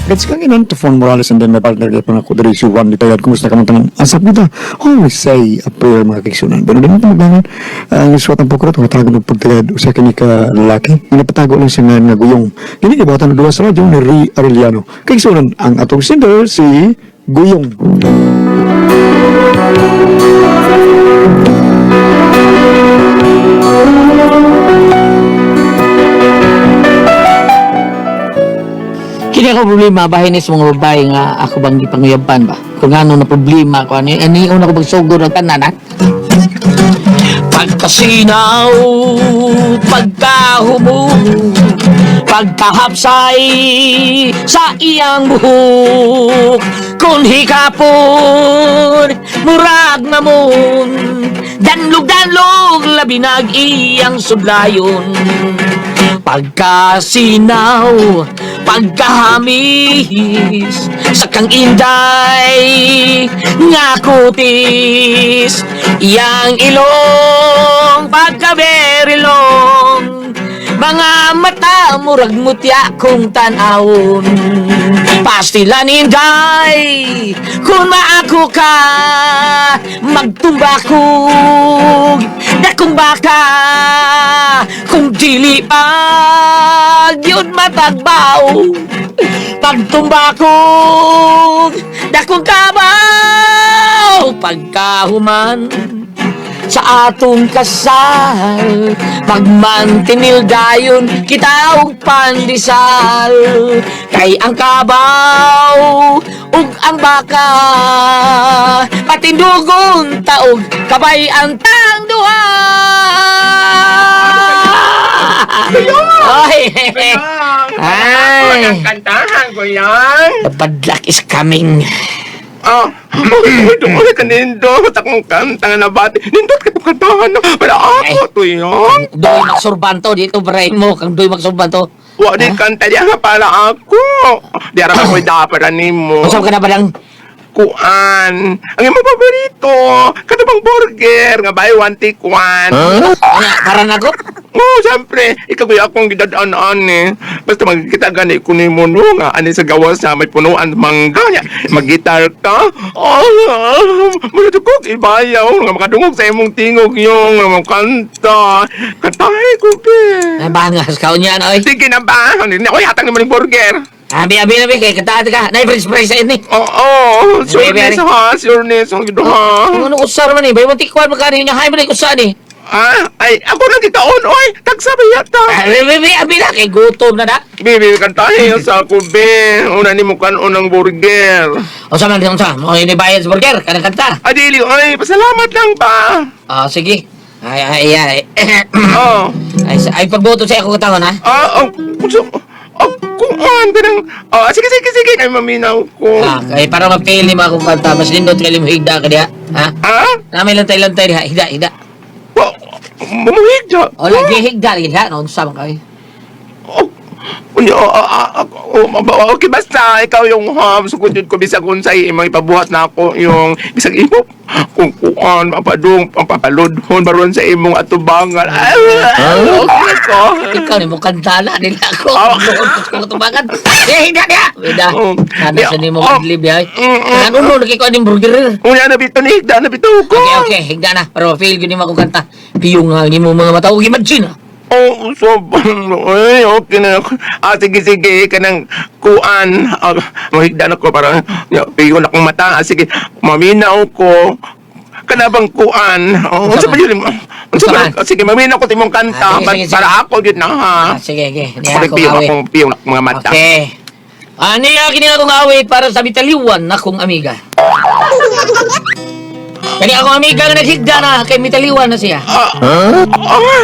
Gets kang inan to Fon Morales and then my partner kay ako diri si Juan Litayad. Kumusta ka man tanan? Asap kita. Always say a prayer, mga kaigsunan. Pero din ito maglangan ang suwat ang pukrot ang tago ng pagtagad usa kini ka lalaki. Napatago lang siya nga guyong. Kini gibuhatan og duwa sa radyo ni Ri Arellano. Kaigsunan, ang atong singer si Guyong. Kini ako problema bahin is mga babae nga ako bang gipanguyaban ba. Kung ano na problema ko ani ani una ko magsugod ang tanan ha. Pagkasinaw, pagkahumo, pagkahapsay sa iyang buhok, kung hikapon, murag namon, danlog-danlog, labinag iyang sudlayon. Pagkasinaw, pagkahamis, sa kang inday nga kutis, iyang ilong, pagkaberilong, mga mata murag mutya kung tanawon. Pastilan inday, kung maako ka, magtumba kog dakong baka, kung dili pa yun matagbaw. Pagtumba kog dakong kabaw, pagkahuman sa atong kasal, pagmantinil dayon kita og pandesal, kay ang kabaw ug ang baka patindugon taog kabay ang tang duha. Ay, ay. Kantahan ko yan. The bad luck is coming. Ah, oh, doon ka nindot akong kanta nga nabati. Nindot ka itong kantahan no. Pero ako to yun. Doy magsurbanto dito, brain mo. Kang doy magsurbanto. Wa di kanta diya nga para ako. Di ara ko dapat nimo. Usap ka na ba lang? Kuan. Ang imong paborito. Kato bang burger nga buy one take one. Ano, para na ako? Oo, siyempre. Ikaw kuya akong gidadaan eh. Basta magkita gani ko ni mo no nga ani sa gawas na may punuan mangga niya. Magitar ka. Oh, muna ko ibayaw nga makadungog sa imong tingog yung nga kanta. Kantahe ko be. Ay, bangas ka niyan, oy. Sige na ba? Hindi na ko hatang naman yung burger. Abi, abi, abi, kay kanta ka. Nay, french fries sa ini. Oo, sureness Abi, abi. ha, sureness ang giduha. Kung ano usar man eh, bay one take one magkano yun niya, hay mo na usa ni. Ah, ay, ako nang gitaon, oy. Tagsa ba yata? Abi, abi, abi na, kay gutom na na. Bibi, kantahe sa ako, be. Una ni mo kanon ng burger. Usa man, unsa, mo ini bayad sa burger, kanang kanta. Adili, ay, pasalamat lang ba? Ah, sige. Ay, ay, ay. Oh. Ay, ay, pagboto sa ako katawan, ha? Ah, oh, so, oh, kuan ka ng, oh, sige, sige, sige, kay maminaw ko. Ah, kay para mapili mo akong kanta, mas lindot kay limo higda ka diha. Ha? Ah? Namay lantay-lantay diha, higda, higda. Wa, mumuhig dya. O, lagi higda, lagi diha, no, unsa man kay. Oh, unya, oh, ah, ah, oh, okay, basta, ikaw yung hum, sugod yun ko, bisag unsay, imong ipabuhat na ako, yung, bisag imo, kung kuan, mapadung, pampapaludhon, baron sa imong atubangan. Ay, okay ko. Ikaw ni mo kantala nila ako. Oh. Ko tubangan. Eh, higda diha. Bida. Oh. Kana sa nimo Oh. madlib diha. Mm. Ano no lagi ko aning burger. Unya na bito ni higda na bito ko. Okay, okay, higda na. Para ma-feel gyud nimo akong kanta. Piyong nga nimo mga mata ug imagine. Ah. Oh, so, ay, okay na ako. Ah, sige, sige, kanang kuan. Ah, mahigda na ko para ya, piyon akong mata. Ah, sige, maminaw ko. Kanabang kuan. Oh, unsa Unsa ba man? yun? Unsa ba? Unsa man? Ah, sige, maminaw ko timong kanta. Ah, sige, sige, sige. Para ako yun na, ha? Ah, sige, sige. Niya Ako akong piyong awit. akong piyong akong mga mata. Okay. Ani kini akong awit para sa mitaliwan na akong amiga. Kani akong amiga nga naghigda na kay mitaliwan na siya. Ah, ah,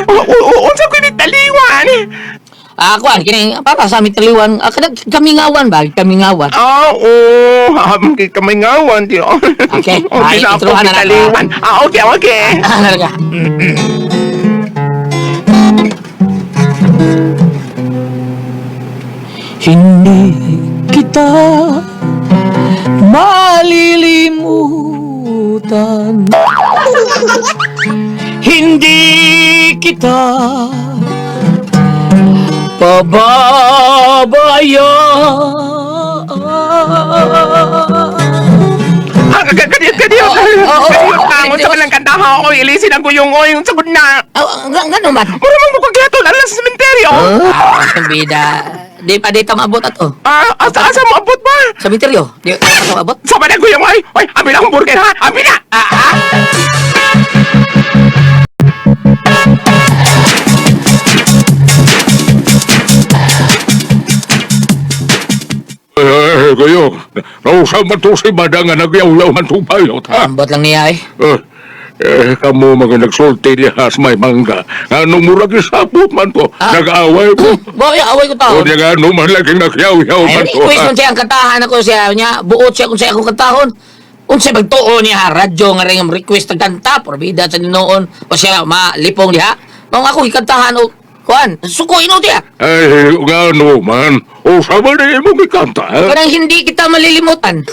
oh, unsa ko ni taliwan? Ah, kuan kini para sa mitaliwan, ah, kanang kamingawan ba? Kamingawan. Ah, oo. Oh, kamingawan, di. Okay. Okay Ay, na ako, introhan na lang, taliwan. Ah, okay, okay. Ah, talaga. Hindi kita malilimutan. Hindi kita pababayaan. Ah, kadiyot, kadiyot. Oo, oo, Kadiyot ka. oo. Unsa man lang kantaha oy, ilisin ang guyong oy, unsa gud na. Aw, nga nga naman. Mura man mo kag gihatol alas sa sementeryo. Ah, bida. Di pa dito maabot ato. Ah, asa asa mo abot ba? Sa misteryo. Di pa ito maabot. Sa man ang guyong oy. Oy, abi na akong burger ha. Abi na. Ah, ah. Eh, kayo, nausa man to si Badang nga nagyaw-yaw man itong pilot, ha? Ambot lang niya eh. Eh, eh, kamo mga nagsulti niya sa may mangga. Anong murag isapot man to? Ah. Nag-away mo. Boy, away ko O taon. niya nga, ano man laging nagyaw-yaw Ay, man to, request ha? man siya ang kantahan ako siya niya. Buot siya kung siya akong kantahon. Unsay pagtuo niya ha, radyo nga rin ang request ng kanta, porbida sa noon o siya malipong diha. Mao ako gikantahan og kuan, suko ino diha. Ay, nga ano man. O sa man na imong ikanta, ha? Kanang hindi kita malilimutan.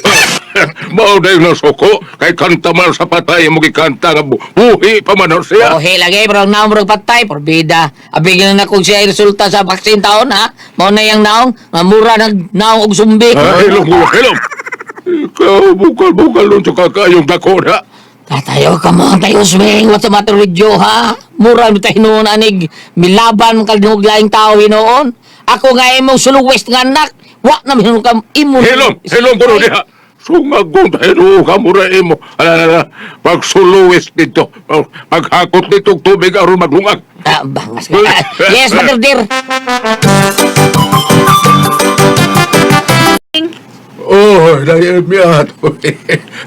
Mao na yung nasuko, kay kanta man sa patay imong ikanta nga buhi pa man na siya. Okay lagi pero ang naong murag patay porbida. Abigin na kung siya ay resulta sa vaccine taon ha. Mao na yang naong nga mura nag naong og sumbi. Ay, hilom, hilom. Ikaw, bukal-bukal nun sa kakayong dako na. Tatayo, come on tayo, swing. What's the matter with you, ha? Mura mo tayo noon, anig. Milaban mo kag laing tao hinoon. Ako nga imong suluwest nga anak. Wa na minun ka imo. Hilom, hilom ko diha. Sungagong tayo ka mura imo. Ala, ala, ala. Pagsuluwis dito. Paghakot dito tubig aron maglungag. Ah, bangas ka. Ah, yes, Mother dear. Oh, dahil miyat.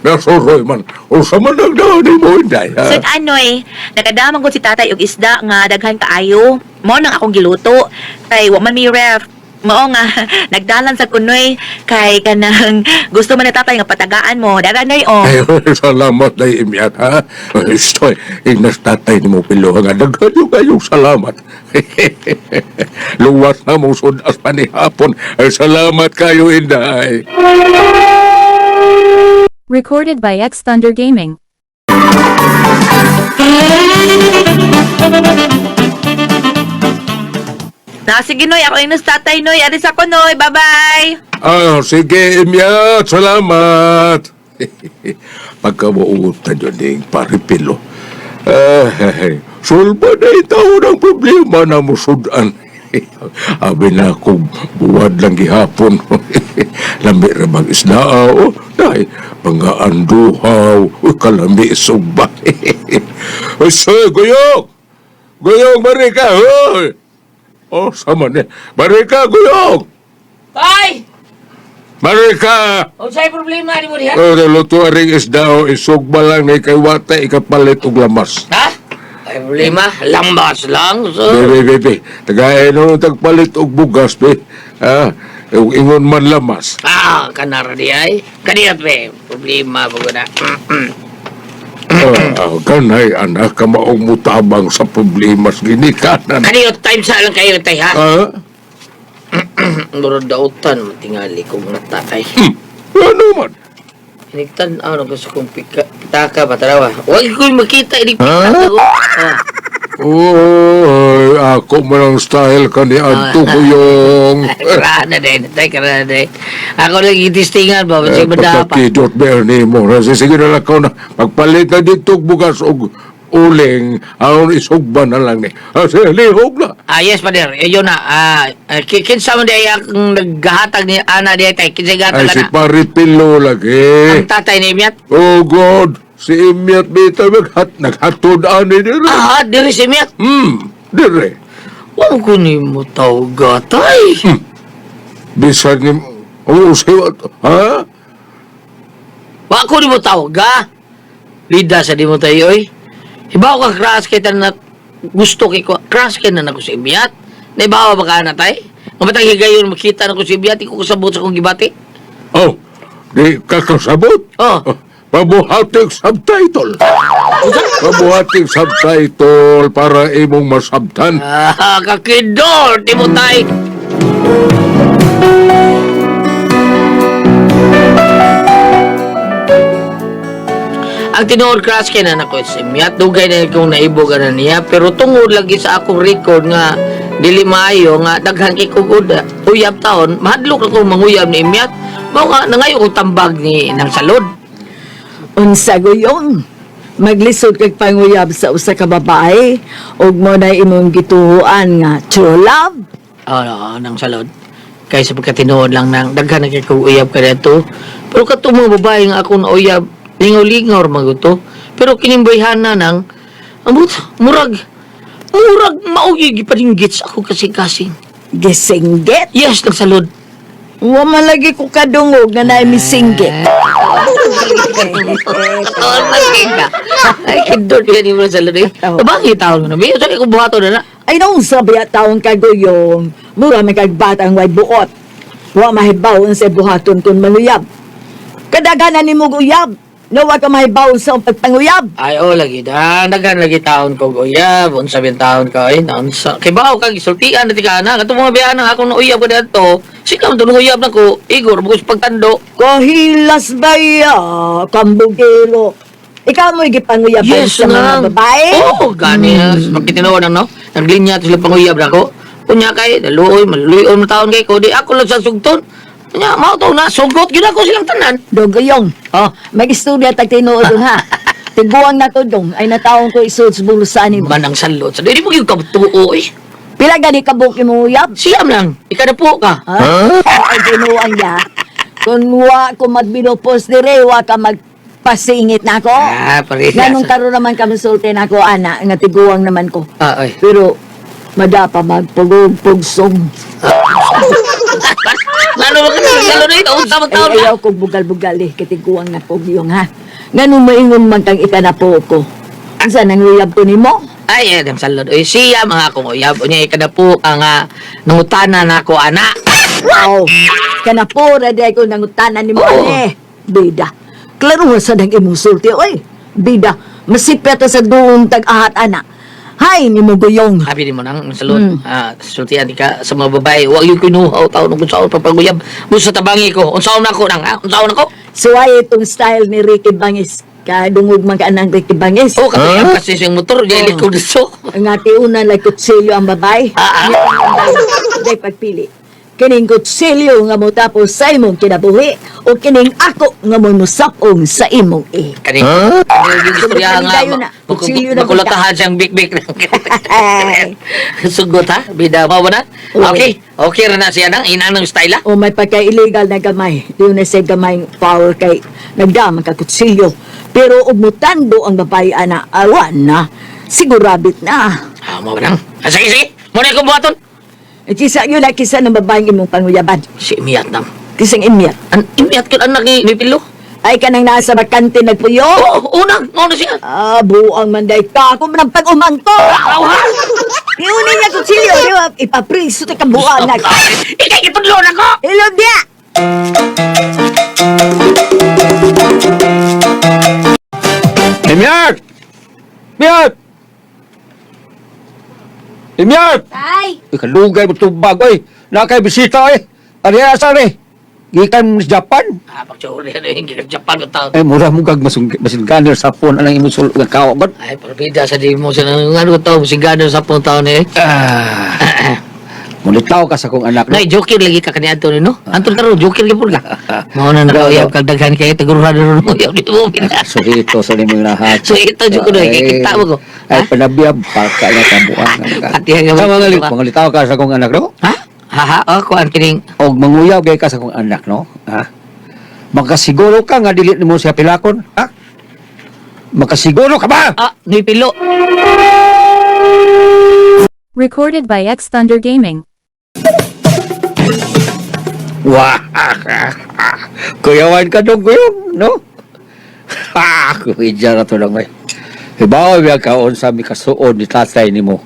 Nasuroy man. O sa man nagdaan mo, inday. Ha? Sir Anoy, nakadamang ko si tatay og isda nga daghan kaayo. Mao nang akong giluto. Kay wa man mi ref. Mao nga nagdalan sa kunoy kay kanang gusto man ni tatay nga patagaan mo. Dara noy oh. Ay, salamat na imyat, ha? Estoy, inas tatay ni mo pilo nga daghan yung kayong salamat. Luwas na mong sudas pa ni hapon. Ay, salamat kayo, inday. Recorded by X Thunder Gaming. Na sige noy, ako inos tatay noy. Alis ako noy. Bye-bye. Ah, sige, Imyat, salamat. Pagkamuutan yun ding paripilo. Eh, sulba na itaw ng problema na musudan. Abi na kung buwad lang gihapon. Lami ra bang isda, oh, dahil mga anduhaw, uy, kalami sugba. Uy, soy, guyok! Guyok, marika, hoy! Oh, sama ni. Marika, guyok! Tay! Marika! Unsay problema ni mo diha? Oh, luto ring isda o isugba lang ni kay wata ikapalit og lamas. Ha? Ay problema, lambas lang. So. Bebe, bebe, tagay no tagpalit og bugas be. Ah, ug ingon man lamas. Ah, kanara di ay. Kaniya pre, problema ba na. Ah, kanay anak ka maong mutabang sa problemas ginikanan. Kaniyo time sa lang kayo tay ha. Ah, Murag dautan matingali ko mga tatay. ano man? Hinigtan, ano gusto kong pika, pitaka ba tarawa? Huwag ko makita, inig pitaka ko. Ah, Oy, ako man ang style ka ni Anto Kuyong. karana din, tay, karana din. Ako lang itistingan ba, Eh, kasi madapa. pagkakidot ba mo? Sige na lang ko na. Pagpalit na dito og bugas og uling, aron isugba na lang ni. Ah, sige, lihog na. Ah, yes, pader. Eh, yun na. Ah, kinsa man di ay akong naghahatag ni Ana di ay tay. Kinsa Ay, gahatag si na. Paripilo lagi. Ang tatay ni Imiat. Oh God, si Imiat bita naghatod ani dire. Ah, diri si Imiat. Dire. Huwag ko ni mo tawag tay. Bisan ni Oh, siwa ha? Wa ko ni mo tawag ha? Lida sa di mo tayo oy. Ibaw ka crush kay tanan na gusto kay ko. Crush kay na nako si Imiat. Naibawa ba ka na tay? Nga batang higayon makita na ko si Imiat, iko kasabot sa akong gibati. Oh, di kakasabot. Oh. Pabuhating subtitle. Pabuhating subtitle para imong masabtan. Ah, kakidol, di mo tay. Ang tinuod crush kay na nako si Miat, dugay na kong naibog na niya, pero tungod lagi sa akong record nga dili maayo nga daghan kay kog uyab taon, mahadlok ako manguyab ni Miat. Mao nga nangayo kong tambag ni nang salod. Unsa guyong? Maglisod kag panguyab sa usa ka babae ug mo na imong gituhuan nga true love. Oh, no, nang salod. Kaysa pagkatinuod lang nang daghan na kay kog uyab kaniadto. Pero katong mga babae nga ako na uyab, lingaw-lingaw ra man gud to. Pero kining bayhana nang ambot murag murag mao gyud gipaninggit sa ako kasing-kasing. Gisinggit. Yes, nang salod. Wa man lagi ko kadungog nga naay misinggit. Oh, lagi ka. Ay, kindot yan yung mga salod eh. Oo. Bakit taon mo na? Biyo, saan ko buhato na na? Ay nung sabi at taong kaguyong, mura man kag batang way buot. Wa mahibaw sa buhaton kun manuyab. Kadaghanan nimo og uyab, na wa ka mahibaw sa pagpanguyab. Ay, oh, lagi. Daghan lagi taon ko, uyab. Unsa bin taon ka, ay, naunsa. Kay bao kag isultian na tika na. Katong mga biyaan akong nauyab ko dito. Sila man itong uyab na ko. Igor, bukos pagtando. Kahilas baya, kambugero. Ikaw mo'y gipanguyaban Yes, sa mga nang. babae? Oo, oh, gani. Pagkitinawa nang, no? Naglinya sila panguyab na ko. Unya kay, daluoy, maluoy mo taon kay ko. Di ako lang sa sugton. Unya, mao to na, sugot. Yun ako silang tanan. Dogayong. Oh. Mag-istorya tag tinuod dong, ha. Tiguang na to dong, ay nataon ko isod sa bulusan nimo. Manang salot. Sa di mo yung kabtuo eh. Pila gani ka buok imong uyab? Siyam lang. Ika na po ka. Ha? Ay, tinuang ya. Kung wa ko magbinupos dire, wa ka magpasingit na ako. Ah, parehas. Ganong karon naman ka masulti na ako, ana, nga tiguang naman ko. Ah, ay. Pero, madapa magpugog-pugsong. Ano ba ka na? Salot na ito. Unsa man Ay, taon na. ayaw kong bugal-bugal eh, katiguang na ko yung ha. Ganun maingon man kang ikanapo ko. Unsa nang uyab ko nimo? Ay, ay, ang salot. Ay, siya mga akong uyab. Unya, ika na po ka nga nangutana na ako, ana. Wow! Kanapo ra di ko nangutanan nimo Oo. ane. Bida. Klaro sa nang imong sulti oy. Bida, masipya ta sa duong tag-ahat ana. Hay nimo guyong. Sabi mo nang salot. Ah, sultian ka sa mga babae. Huwag yung kinuhaw taon kung saan papaguyab. Musa tabangi ko. Unsaon na ako nang, ha? Unsaon ako? Suway itong style ni Ricky Bangis. Kadungog man ka nang Ricky Bangis. Oh, kasi kasi siyang motor. Di ko gusto. Ang atiunan like kutsilyo ang babae. Ah, ah. Day pagpili. Kining kutsilyo nga mo tapos sa imong kinabuhi o kining ako nga mo musapong sa imong ihi. Kani. Huh? Yung istorya nga, Dayon na. Kutsilyo na makulatahan siyang bik-bik. Ay. Sugot ha? Bida mo ba na? Oo. Okay. Okay ra na siya nang inang ng style ha? O may pagka-illegal na gamay. Di na siya gamay power kay nagdama ka kutsilyo. Pero og mutando ang babae ana, awan na. Sigurabit na. Ah, mo ba nang? Ah, sige, sige. Muna akong buhaton. E kisa yun na kisa ng babaeng imong panguyaban. Si Imiat nang. Kisang imyat. An Imiat ko anak ni Pilo. Ay kanang nasa bakante nagpuyo. Oo, oh, unang. Mauna siya. Ah, buang manday ka. Ako man ang pag-umangko. Aw, ha? Iunin niya kutsilyo. Di ba? Ipapriso ta ka buang na. Ikay gitudlo na ko! Hello, biya! Imyat! Imyat! Imyat! Tay! Ikalugay mo tubag, oy. Nakay bisita, oy. Ariya sa ni. Gikan sa Japan. Ah, pagtsuri ano yung gikan Japan ko taon. Ay, mura mo kag masinganer sa phone anang imong sulod nga kawa god. Ay, parbida sa di mo sa ano ko taon, singano sa pong taon eh. Ah. Mulitaw ka sa kong anak. No? Nay, joker lagi ka kani Anton no? Anton karon joker gyud pud ka. Mao na nakauyab kag daghan kay tagurado ron mo uyab di mo pina. So ito sa nimong lahat. So ito jud ko no, kay kita mo ko. Ay, panabiyab pa ka na kabuan. Atihan ka Sa ba? mga mangalitaw ka sa kong anak, no? Ha? Ha ha, oh, kuan kining Og manguyaw gay ka sa kong anak, no? Ha? Makasiguro ka nga dili nimo siya pilakon, ha? Makasiguro ka ba? ah, ni pilo. Recorded by X Thunder Gaming. Wah! Kuyawan ka dong, kuyong, no? Ha! Kuya na to lang, may. Hibaw, biya kaon sa mikasuod ni tatay nimo.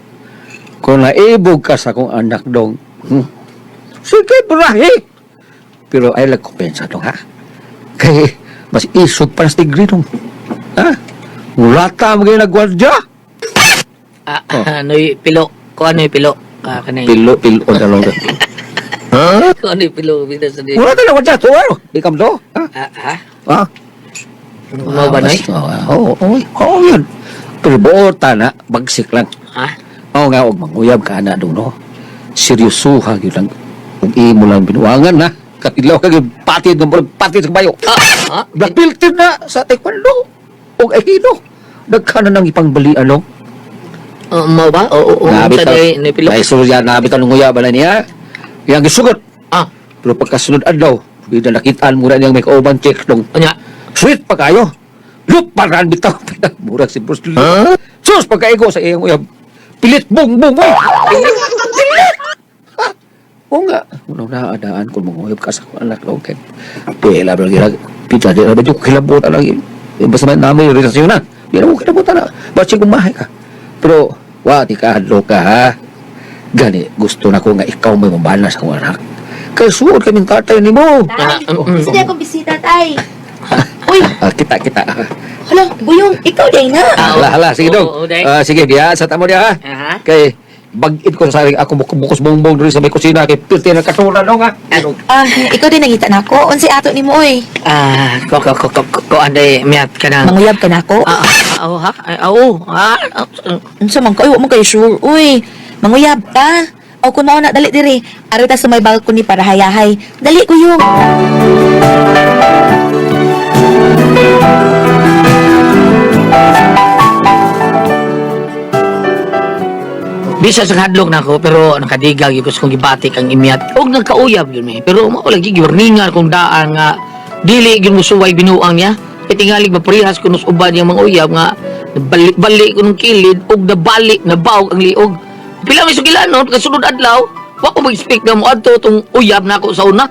Kung naibog ka sa kong anak dong, sige, burahi! Pero ay lang kumpensa dong, ha? Kay, mas isog pa sa tigri dong. Ha? Mulata mo kayo nagwardya. Ah, noy pilo. Kuan noy pilo. Ah, kanay. Pilo, pilo, o dalong. Ha? Kuan noy pilo bida sa di. Mulata na gwardya, to, ano? Di kam to, ha? Ah, ha? Ha? Mo ba noy? Oo, oo, oo, yun. Pero buota na, bagsik lang. Ha? Oo nga, og manguyab ka na doon, no? Seryosuha yun lang. Kung imo lang binuangan, na. Katilaw ka patid ng patid sa kabayo. Ah, ah, Black belt na sa taekwondo o aikido. Nagkana nang ipangbali ano? Mao ba? Oo, oo, oo. Sa day ni Pilo. Ay, surya nabitaw ng nguya bala niya. Yang gisugot. Ah, Pero pagkasunod adlaw, bida nakitaan mura niyang may kauban check dong. unya. Sweet pa kayo. Luparan bitaw. Murag si Bruce Lee. Huh? Sus, pagkaigo sa iyang uyab. Pilit bung bung bung. Pilit. Pilit. Ha? Oo nga. Unang naadaan ko mga uyab ka sa akong anak. Okay. Pila ba gira? Pita di ba yung kilabot alang yun. Basta man namin relasyon na. Di na mo kilabot na. Ba't kumahay ka? Pero, wa, di ka hadlo ka ha. Gani, gusto na ko nga ikaw may mabana sa akong anak. Kay suod kaming tatay ni mo. Ah, Tay, sige akong bisita, tay. Uy, Ah, kita, kita. hala, Guyong, ikaw day na. Ah, Hala, hala, sige oo, dong. oo, day. Ah, sige, diya sa tamo diya ha. Aha. Kay bagit ko sa ako bukos bongbong diri sa may kusina kay pilti na katulad dong ha. Ah, ikaw din nangita na ako. Unsay ato nimo oy? Ah, ko ko ko ko ko, ko anday miat ka na. Manguyab ka nako. Ah, ah, oh, ha? Ay, ah, oo, ah, ah, ah. Unsa man ka? Uy, wa man kayo sure. Uy, manguyab ka. O kung mao na dali diri. Ari ta sa may balcony para hayahay. Dali Guyong. Bisa sa hadlok nako pero nakadigag gyud ko sa kong gibatik ang imyat. Og nagkauyab gyud mi. Pero mao lagi giwarningan kong daan nga dili gyud mo suway binuang niya. Kay tingali maparehas kuno sa uban niyang mga uyab nga balik-balik ko nung kilid og nabalik nabawg ang liog. Pila may sugilanon kasunod adlaw, wa ko mag-expect nga moadto tong uyab nako sa una.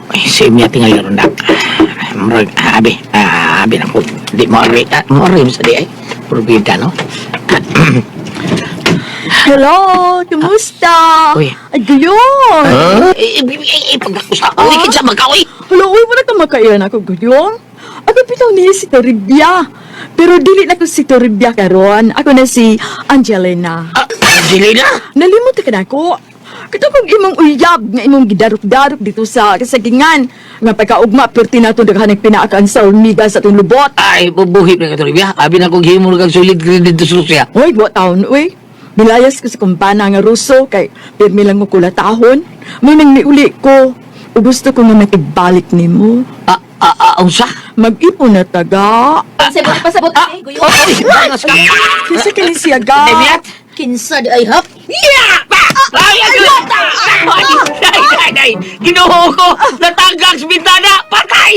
Ay, si imyat tingali ron na. Murag, abi, abi na ko. Di mo ari, mo ari sa di ay. Probida, no? Hello, kumusta? Uy. Ay, Guyong! Eh, eh, eh, eh, pagkakusa ko, uy, kinsa man ka, uy! Hello, uy, wala ka makailan ako, Guyong. Ako bitaw niya si Toribia. Pero dili na ko si Toribia karon. Ako na si Angelina. Ah, Angelina? Nalimot ka na ako. Kato kong imong uyab nga imong gidarok-darok dito sa kasagingan. Nga pagkaugma, perti na itong daghanang pinaakan sa hormiga sa itong lubot. Ay, bubuhip na ka, Toribia. Abi na kong himo kang solid credit sa Rusya. Hoy, wa taon, uy. Nilayas ko sa kumpana nga Ruso kay pirmi lang ko kulatahon. May nang niuli ko. O gusto ko nga makigbalik nimo. Ah, ah, ah, unsa? Mag-ipon na taga. Unsay buot pasabot ay Guyong? Oh, uy, bangas ka. Kinsa kini siya ga? Demiat? Kinsa di ay hap? Yeah! Ba! Ay, ay, ay, ay, ay, ay, Ginoo ko! Natanggag sa bintana! Patay!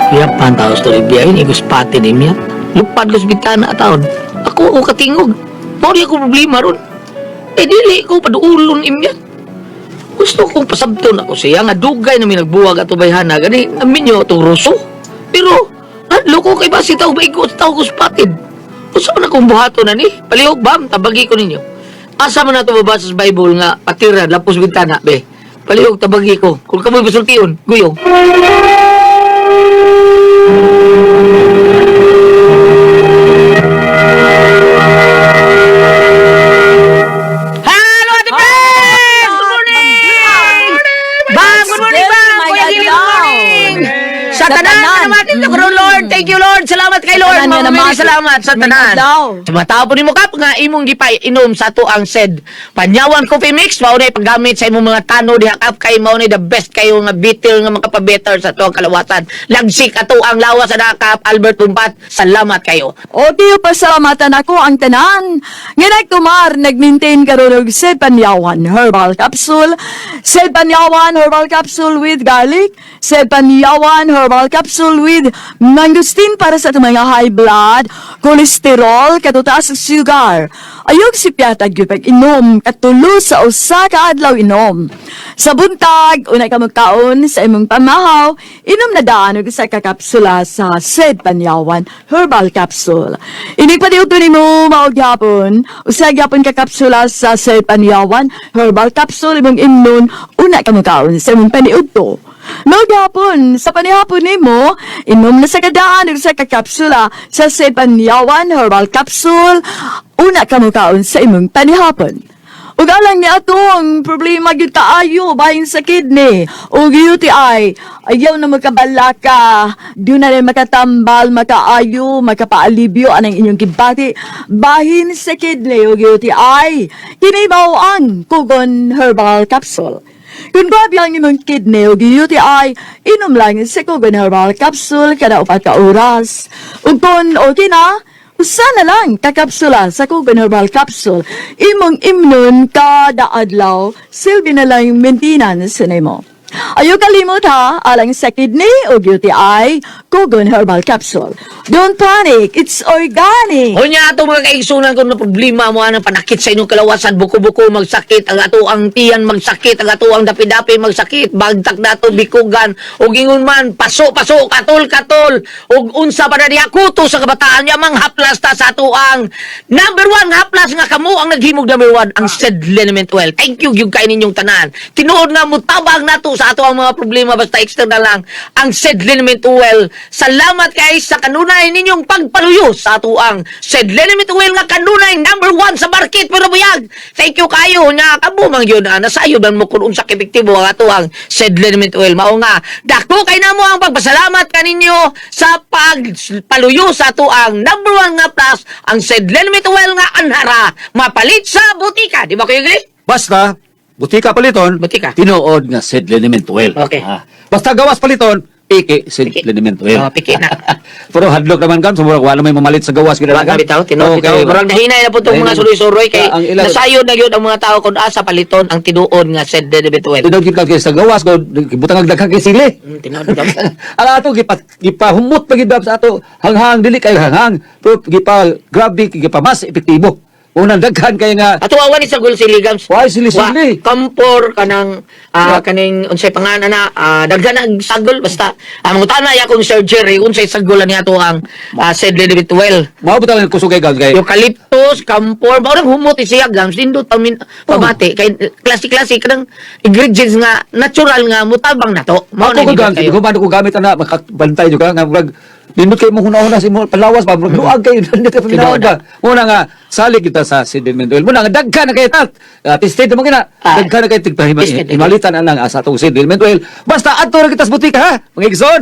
Yapan tao sa Olivia, yun, igos pati ni Miat. Lupad ko sa bintana taon. Ako, ako katingog. Mao di ako problema ron. Eh, dili ko paduulon imyat. Gusto kong pasabton ako siya nga dugay na may nagbuwag ato bayhana gani naminyo atong ruso. Pero hadlo ko kay basi tao baigo sa tao ko spotted. Usa man akong buhaton na ni? Palihog bam, tabagi ko ninyo. Asa man nato mabasa sa Bible nga patira lapos bintana be. Palihog tabagi ko. Kung kamoy basultion, guyong. Hello, Ate Pres! Good morning! Bam, good morning, Bam! Kuya Gili, good morning! Sa Sa tanan, tanan. salamat dito karon, Lord. Thank you, Lord. Salamat kay Lord. Tanan nga Mama Mary, naman. salamat sa May tanan. adlaw. Sa mga tao po nimo kap nga imong gipay inom sa ato ang said Panyawan Coffee Mix mao na paggamit sa imong mga tano diha kap kay mao na the best kayo nga bitter nga makapabetter sa ato ang kalawasan. Lagsik ato ang lawas sa kap Albert Tumpat. Salamat kayo. O tiyo pasalamatan ako ang tanan. Nga nagtumar, nag-maintain karon og Sepanyawan Herbal Capsule. Sepanyawan Herbal Capsule with garlic. Sepanyawan Herbal Capsule with mangosteen para sa atong mga high blood, cholesterol, katutaas ug sugar. Ayog si Piatag gyud pag inom, katulo sa usa ka adlaw inom. Sa buntag, unay ka magkaon sa imong pamahaw, inom na daan og usa ka kapsula sa Sed Panyawan Herbal Capsule. Inig pa diuto nimo mao gyapon, usa gyapon ka kapsula sa Sed Panyawan Herbal Capsule imong imnon una ka magkaon sa imong paniudto. Mao gyapon sa panihapon nimo, inom na sa kadaan og usa ka kapsula sa Sed Panyawan Herbal Capsule una ka mokaon sa imong panihapon. Ug alang ni atong problema gyud kaayo bahin sa kidney ug UTI, ayaw na makabalaka, di na rin makatambal, makaayo, makapaalibyo anang inyong gibati bahin sa kidney ug UTI. Kini mao ang Kugon Herbal Capsule. Kung grabe ang imong kidney o UTI, inom lang sa Kugon Herbal Capsule kada 4 ka oras. Ug kung okay na, usa na lang ka kapsula sa Kugon Herbal Capsule. Imong imnon kada adlaw, silbi na lang maintenance nimo. Ayaw kalimot ha, alang sa kidney o UTI, Kugon Herbal Capsule. Don't panic, it's organic. Unya ato mga kaigsunan, kung na problema mo anang panakit sa inyong kalawasan, buko-buko magsakit, ang ato ang tiyan magsakit, ang ato ang dapi-dapi magsakit, bagtak nato bikugan, ug ingon man paso-paso, katol-katol, ug unsa pa na diha kuto sa kabataan niya, manghaplas ta sa ato ang number one haplas nga kamo ang naghimog number one, ang Sed Liniment Oil. Thank you gyud kay ninyong tanan. Tinuod nga mutabang nato sa ato ang mga problema basta external lang ang Sed Liniment Oil. Salamat kay sa kanunay ninyong pagpaluyo sa ato ang Sed Liniment Oil nga kanunay number one sa market, pero buyag. Thank you kayo nya kamo man gyud nasayod man mo kung unsa ka epektibo ang ato ang Sed Liniment Oil. Mao nga dako kay namo ang pagpasalamat kaninyo sa pagpaluyo sa ato ang number one nga plus ang Sed Liniment Oil nga anhara mapalit sa butika. Di ba, Kuya Gli? Basta, butika paliton, Butika. tinuod nga Sed Liniment Oil. Okay. Ah, basta gawas paliton, piki Sed Piki. Liniment Oil. Oh, piki na. Pero hadlok naman kan, sumurag wala may mamalit sa gawas. Wala Kan. bitaw, tinuod bitaw. Murag nahinay na po itong mga Nahinay. suroy-suroy kay Ah, ang ilang- nasayod na gyud ang mga tao kung asa paliton ang tinuod nga Sed Liniment Oil. Tinuod gyud ka kay sa gawas ko, butang ang daghang kay sili. Tinuod bitaw. Ang ato gipahumot pa gid sa ato hanghang, dili kay hanghang pero gipa grabe gipa mas epektibo. Unang daghan kay nga Ato awan ni sagol sili gams. Why sili-sili? Wa, kampor kanang kaning unsay pangalan na daghan ang sagol basta ang mga na akong surgery unsay sagol ni ato ang Sed Liniment Oil. Mao bitaw ang kusog kay gams kay Eucalyptus, camphor, mao nang humot siya gams nindot pamin pamati kay klase-klase kanang ingredients nga natural nga mutabang nato. Mao Ako na ko gams kayo. ko man ko gamit ana makabantay jud ka nga murag nindot kay mo hunahuna sa imo palawas ba, murag luag kay nindot kay paminaw Tinuod. ba. Muna nga salig kita sa Sed Liniment Oil. Muna nga daghan na kay tat. Tested mo kina. Daghan na kay tigpahima Tested. himalitan anang sa atong Sed Liniment Oil. Basta adto ra kita sa butika ha. Mga igsoon.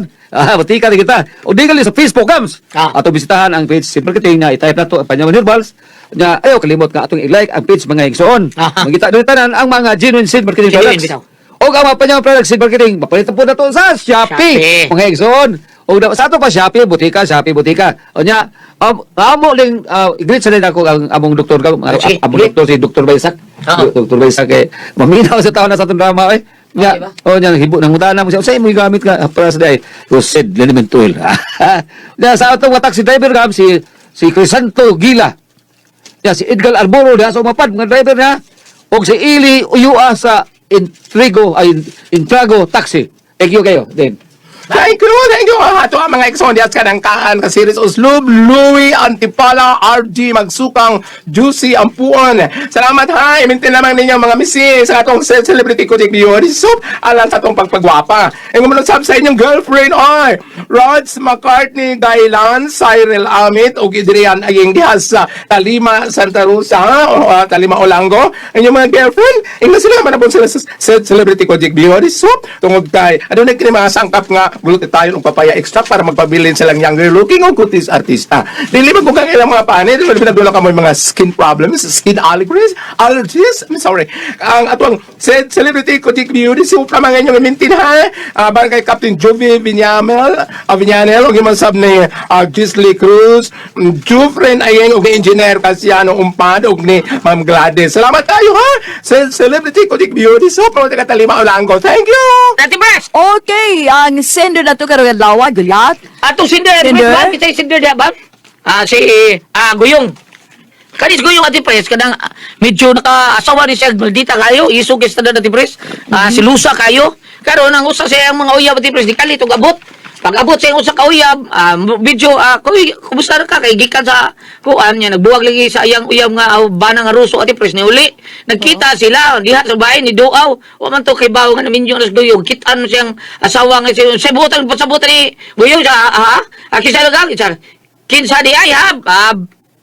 Butika ra kita. O di gali sa Facebook gams. Ato bisitahan ang page Seed Marketing na i-type na to ang Panyaman Herbals. Nya ayo kalimot nga atong i-like ang page, mga igsoon. Mangita diri tanan ang mga genuine seed marketing Genuine, products. bitaw. Og ang mga Panyaman products seed marketing mapalit po na to sa Shopee. Shopee. Mga igsoon. Og sa ato pa Shopee butika, Shopee butika. Unya amo ling i-greet sa din ako ang among doktor ka, Sige, among greet. doktor si Dr. Baisak. Dr. Baisak kay maminaw sa taon na sa atong drama eh. Nya, Okay ba? oh nya hibo nang mutana mo siya. Unsay mo gamit ka para sa day? Sed Liniment Oil. Nya sa atong mga taxi driver gam si si Crisanto Gila. Ya, si Edgar Arboro diha sa Umapad, mga driver niya. Og si Ili Uyua sa Intrigo ay Intrago Taxi. Thank you kayo. Then. Thank you, thank you. Ato ang mga exon dias kanang kaan ka series Uslob, Louie, Antipala, RG, Magsukang, Juicy, Ampuan. Salamat ha. Imintin lamang ninyo mga misis sa atong celebrity ko Beauty Soap alang sa atong pagpagwapa. Ang umunod sab sa inyong girlfriend ay Rods McCartney Gailan, Cyril Amit ug Adrian Aying diha sa Talima Santa Rosa ha? O Talima Olango. Ang inyong mga girlfriend, ingna sila manabon sila sa celebrity ko Beauty Soap tungod kay adunay kini mga sangkap nga glutathione ug papaya extract para magpabilin silang younger looking o kutis artista. Dili man kung kang ilang mga panit, dili man ka mo mga skin problems, skin allergies, allergies, I'm sorry. Ang atong celebrity Kojic Beauty Soap lamang inyong imintin ha. Barangay Captain Juvie Vinyamel, Vinyanel, ug imong sab ni Gisli Cruz, Jufren Ayeng ug ni Engineer Casiano Umpad ug ni Ma'am Gladys. Salamat tayo ha. Celebrity Kojic Beauty Soap, mga taga Talima Olango. Thank you. Ate Bres! Okay, ang sender na to karong adlaw, Gulyat. Atong sinder, Sinder? ba? Kita sinder diha ba? Si Guyong. Kanis Guyong Ate Pres, kanang medyo nakaasawa ni siya maldita kayo, isog kay standard Ate Pres. Si Lusa kayo. Karon ang usa sa iyang mga uyab Ate Pres, di kalit og abot. Pag abot sa iyang usa ka uyab, medyo kuy, kumusta ra ka kay gikan sa kuan niya nagbuwag lagi sa iyang uyab nga bana nga ruso Ate Pres ni uli. Nagkita sila diha sa bahay ni Duaw. Wa man to kay bawo nga naminyo nas Guyong. Kitaan mo siyang asawa nga siya. Sabutan pasabutan ni Guyong sa ha. Kinsa lang kinsa kinsa di ay ha.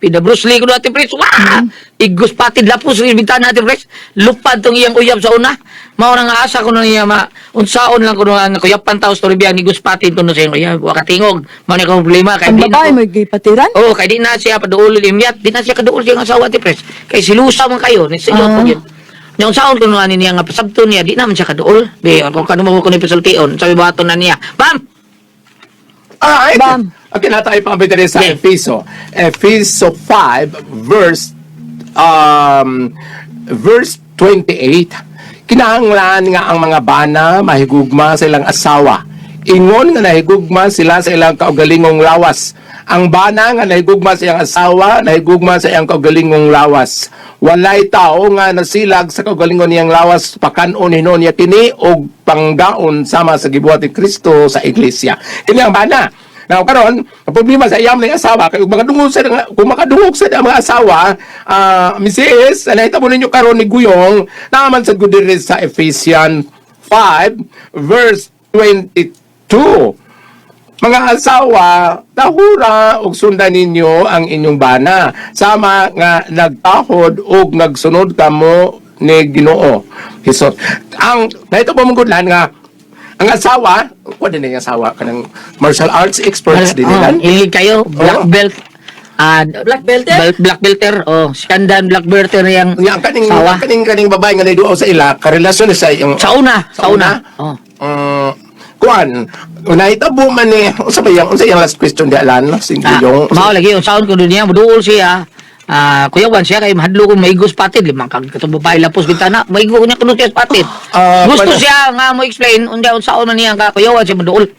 Pida Bruce Lee kuno, Ate Pres. Wah! Igos patid lapos rin bintana, Ate Pres. Lupad tong iyang uyab sa una. Mao na nga asa kuno niya ma unsaon lang kuno ang kuyapan taos to biya ni patid kuno sa iyang uyab. Wa katingog. Mao ni akong problema kay Ang di na babae ko- may gipatiran? Oo, kay di na siya paduol imyat. Di na siya kaduol siyang asawa, Ate Pres. Kay silusa man kayo, ni silot po yun. Yung saon kuno ani niya nga pasabto niya, di naman siya kaduol. Be, kung kano mo ko ni pasultion, sabi bato na niya. Bam! Alright. Bam. Okay, na tayo pang diri sa Yeah. Efeso. Efeso 5 verse 28. Kinahanglan nga ang mga bana mahigugma sa ilang asawa. Ingon nga nahigugma sila sa ilang kaugalingong lawas. Ang bana nga nahigugma sa iyang asawa, nahigugma sa iyang kaugalingong lawas. Walay tao nga nasilag sa kaugalingon niyang lawas, pakanon hinon niya kini og panggaon sama sa gibuhat ni Kristo sa iglesia. Kini ang bana. Now karon, ang problema sa iyam ng asawa kay kung makadungog sa kung makadungog sa mga asawa, Mrs. Nahitabo ninyo karon ni Guyong, naaman sa gud diri sa Ephesians 5 verse 22. Mga asawa, tahura ug sundan ninyo ang inyong bana sama nga nagtahod ug nagsunod kamo ni Ginoo. Hesus. Ang nahitabo mong gudlan nga ang asawa, kuha din yung asawa kanang martial arts experts din nila. Oh, ilig kayo, black Oo. belt. Ah, Black belter? Black belter, oh, skandan black belter yang Nya ang kaning sawa. ang kaning kaning babae nga naiduaw sa ila, karelasyon ni sa iyong Sa una, sa una. Oh. Kuan, nahitabo man ni unsa ba yang unsa iyang last question di alan sing Ah, yung mao lagi yung sound ko niya muduol siya. Ah, kuyawan siya kay mahadlo kong maigos patid limang kag katong babae lapos bintana, maigo niya kuno siya sa patid. Ah, Gusto paano? siya nga mo explain unya unsaon man niya ka kuyawan siya muduol.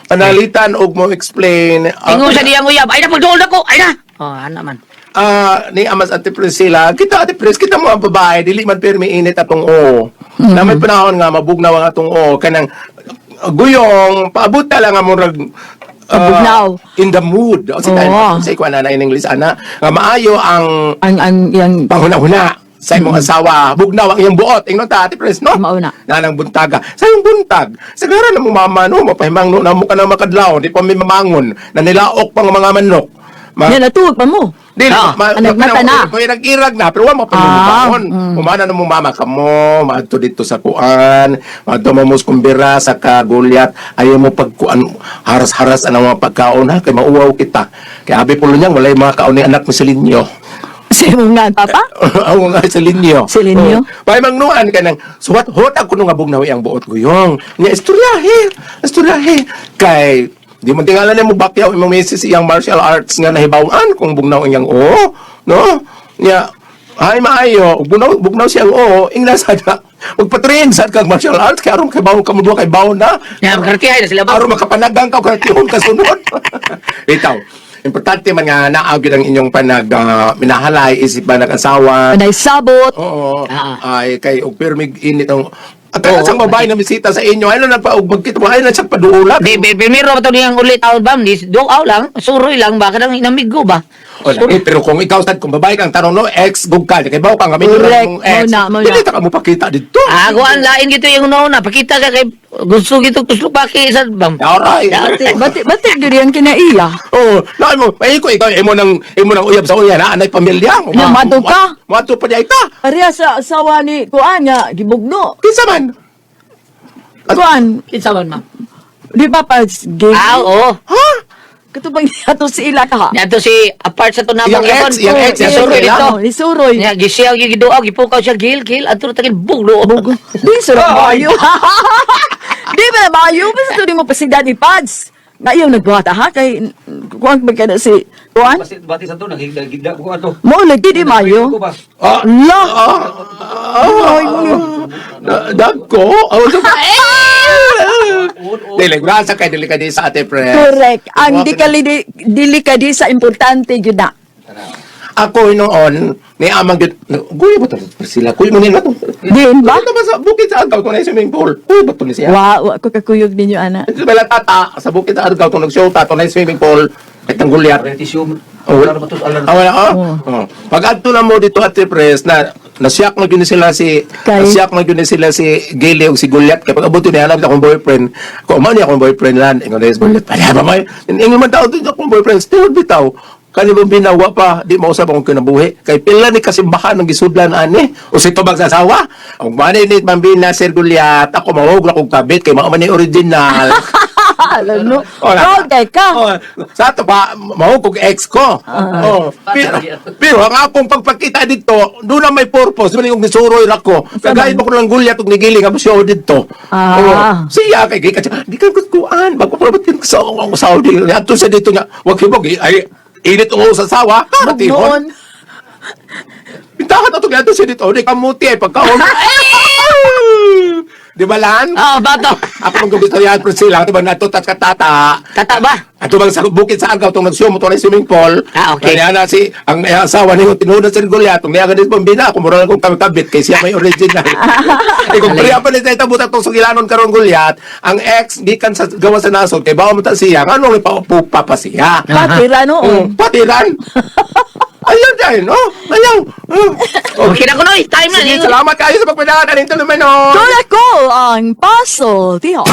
Panalitan og mo explain Ingon sa diyang uyab, ay na pagduol na ko, ay na. Oh, ana man. Ni Amas Ate Priscilla, kita Ate Pris, kita mo ang babae, dili man pirmi init atong o. Na may panahon nga mabugnaw ang atong o kanang guyong paabot ta lang nga murag Mabugnaw. In the mood. O sa Oo. sa ikuan na in English ana nga maayo ang Ang yang panghuna-huna sa imong asawa, bugnaw ang iyong buot. Ingnon ta Ate Pris, no? Mauna. Nanang buntaga. Sa iyong buntag, sigara na mo mama no, mapahimang no na mo ka na makadlaw, di pa may mamangon, na nilaok pang mga manok. Yan natuog pa mo. Dili, Ah, nagmata na. Irag-irag na, pero wa mo Ah, pangungupaon. Umana na mo mama ka mo, maadto dito sa kuan, maadto mo mos kumbira sa kagulyat, ayaw mo pagkuan, haras-haras ang mga pagkaon ha, kay mauwaw kita. Kay abi pulo niyang, walay mga kaon ni anak mo sa linyo. Sa imong nga papa? Oo nga, sa linyo. Sa linyo? Oo. Pay mangnuan ka nang, suwat hot ako nung abog na ang buot ko yung. Nga, istoryahe, istoryahe. Kay, di mo tingalan mo bakyaw imong misis iyang martial arts nga nahibawan kung bugnaw iyang oo. No? Nya, ay maayo, bugnaw, bugnaw siyang oo, ingna sada. Magpatrain sad kag martial arts kay aron kay bawon ka mo duha kay bawon na. Ya, makartihay na sila ba? Aron makapanagang ka karatihon ka sunod. Itaw. Importante man nga naag gyud ang inyong panag minahalay isip ba nag-asawa. Panay sabot. Oo. Ah. Ay kay og pirmig init ang at ang isang babae na bisita sa inyo, ay na nagpa og magkita mo, ay na siya paduulat. Di, primero ba to niyang ulit out bam, di do out lang, suroy lang ba kanang inamigo ba? Wala. Eh, pero kung ikaw sad kung babae kang tanong no, ex gug ka, kay bawo kang kami Correct. mong ex. Mao na, mao na. Dili ta ka mo pakita dito. Ah, kuan lain gito yung una, pakita ka kay gusto gito gusto paki sa bam. Alright. Bati bati bati gyud yan kinaiya. Oo, na mo, ay ko ikaw imo nang uyab sa uya na anay pamilya. Nya, mato ka. Mato pa di ka. Pareha sa asawa ni kuan nga gibugno. Kinsa man? Kuan, Kinsa man ma'am? di ba pa gay? Ah, oo. Ha? Katubang ato si ila ka. Niadto si apart sa tunamong Iyang ex, iyang ex, iyang iyang suroy ila. dito. Ni suroy. Nya gisiyaw gyud giduaw gipukaw siya gil gil adto tagil buglo. Bugo. Di surang bayo. Di ba na bayo? Basta to di mo pasigdan ni Pads. Nga iyaw nagbuhat ha kay kuan ba ka na si kuan? Bati, bati sa to, naghigda ko ato. Mo lagi di mayo. Ko ba? Ah, La. ah, dagko. Oh, so, dili, grasa kay dili ka di sa Ate Pres. Correct. Ang di ka dili ka di sa importante gyud na. Ako noon, ni amang gyud, guyo ba to Priscilla? Kuyo mo nila to. Diin ba? Ito ba sa bukid sa Argao kung na swimming pool? Kuyo ba to ni siya? Wa ko kakuyog ninyo ana. Ito ba tata sa bukid sa Argao kung nag-show ta to na swimming pool kay Tanggulyat. Retisyo. Oh, Wala ba to? Alam Ah, wala, oh. Oh. Pag adto na mo dito Ate Pres na nasiyak na gyud ni sila si Kay? nasiyak na gyud ni sila si Gili ug si Goliath kay pag abot ni alam akong boyfriend ko man ni akong boyfriend lan ingon ni Goliath pala ba may ingon man tao dito akong boyfriend still bitaw. Kani bang binawa pa, di mausap akong kinabuhi. Kay pila ni kasimbahan ang gisudlan ani. O si tubag sa asawa. Ang mani ni Bambina, Sir Goliath, ako mahog na kong kabit kay mao man ni original. Alam no. Wala. Proud kay ka. Oh, sa ato pa, mahog kong ex ko. Oh, pero ang akong pagpakita dito, doon na may purpose. Di ba yung nisuroy ra ko. Kagaya ba ko lang Goliath og nigiling ang show dito. Oh, siya kay gikan siya, gikan ko kuan, bago pa ba sa akong Saudi. Adto siya dito nga, wag hibog ay init ang sa sawa. Noon. Pintahan ato gyud siya dito. Di kamuti ay pagkaon. Di ba lan? Ah, bato. Ako mong gusto yan, Priscilla. Ito ba natutat ka tata? Tata ba? Ato bang sa bukid sa Argao itong nagsiyo mo sa swimming pool. Ah, okay. Kaya na si ang asawa ni tinuod sa Goliath, tong niya ganit pambina, ako mura lang kong kabit kay siya may original. Eh kung priya pa ni tayo buta tong sugilanon karon Goliath, ang ex gikan sa gawa sa nasod kay bawo mo ta siya, ngano may paupupa pa siya. Patira noon. Patiran. Ayaw dahil, no? Ayaw. Okay na ko, Noy. Time na. Sige, salamat kayo sa pagpadahan. Aning tuluman, no? Tulad ko ang puzzle, tiho.